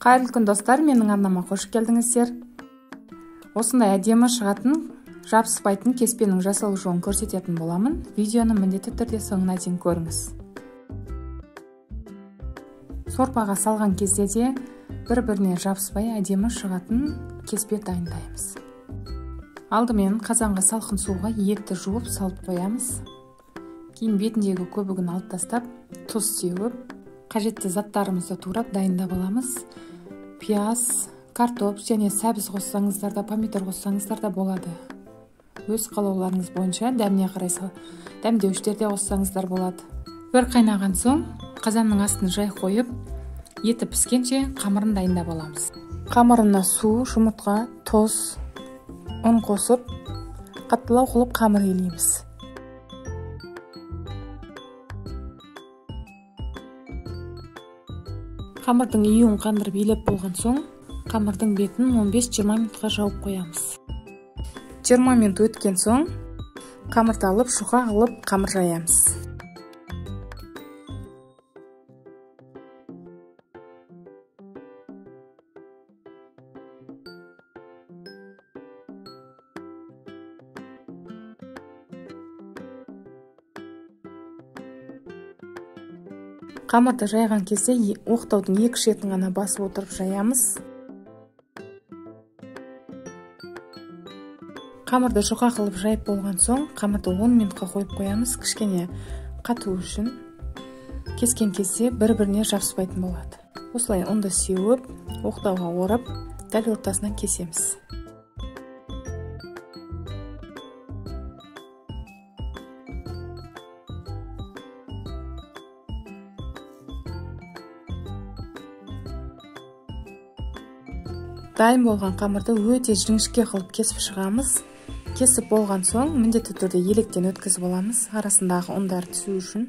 Қайырлы күн достар, менің арнама қош келдіңіздер. Осындай әдемі шығатын, жабыспайтын кеспенің жасалу жолын көрсететін боламын. Видеоны міндетті түрде соңына дейін көріңіз. Сорпаға салған кезде де бір-біріне жабыспай әдемі шығатын кеспе дайындаймыз. Алдымен қазанға салқын суға етті жуып салып қоямыз. Кейін бетіндегі көбігін алып тастап, тұз сеуіп, қажетті заттарымызды турап дайындап аламыз. Пияз, картоп және сәбіз қоссаңыздар да, помидор қоссаңыздар да болады. Өз қалауларыңыз бойынша дәміне қарай дәмдеуіштер де қоссаңыздар болады. Бір қайнаған соң қазанның астын жай қойып, еті піскенше қамырын дайындап аламыз. Қамырына су, жұмыртқа, тұз, ұн қосып, қаттылау қылып қамыр илейміз. Қамырдың июін қандырып илеп болған соң, қамырдың бетін 15-20 минутқа жауып қоямыз. 20 минут өткен соң, қамырды алып, жұқа қылып қамыр жаямыз. Қамырды жайған кезде оқтаудың екі шетін ғана басып отырып жаямыз. Қамырды жұқа қылып жайып болған соң, қамырды 10 минутқа қойып қоямыз, кішкене қату үшін. Кескен кезде бір-біріне жабыспайтын болады. Осылай ұнды сеуіп, оқтауға орап, дәл ортасынан кесеміз. Дайын болған қамырды өте жіңішке қылып кесіп шығамыз. Кесіп болған соң міндетті түрде електен өткізіп аламыз, арасындағы ұндар түсу үшін.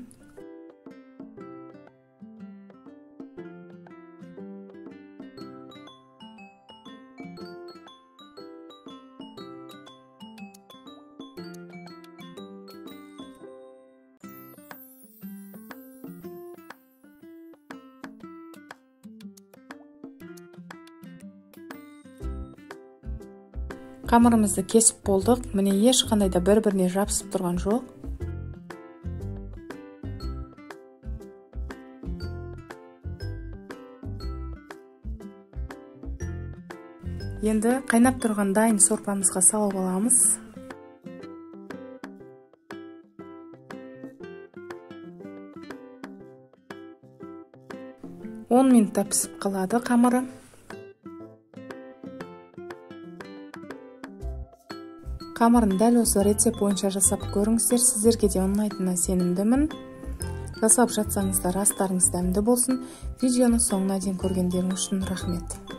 Қамырымызды кесіп болдық. Міне ешқандай да бір-біріне жабысып тұрған жоқ. Енді қайнап тұрған дайын сорпамызға салып аламыз. 10 минутта пісіп қалады қамыры. Қамырын дәл осы рецепт бойынша жасап көріңіздер, сіздерге де ұнайтынына сенімдімін. Жасап жатсаңыздар, астарыңыз дәмді болсын. Видеоны соңына дейін көргендеріңіз үшін рахмет.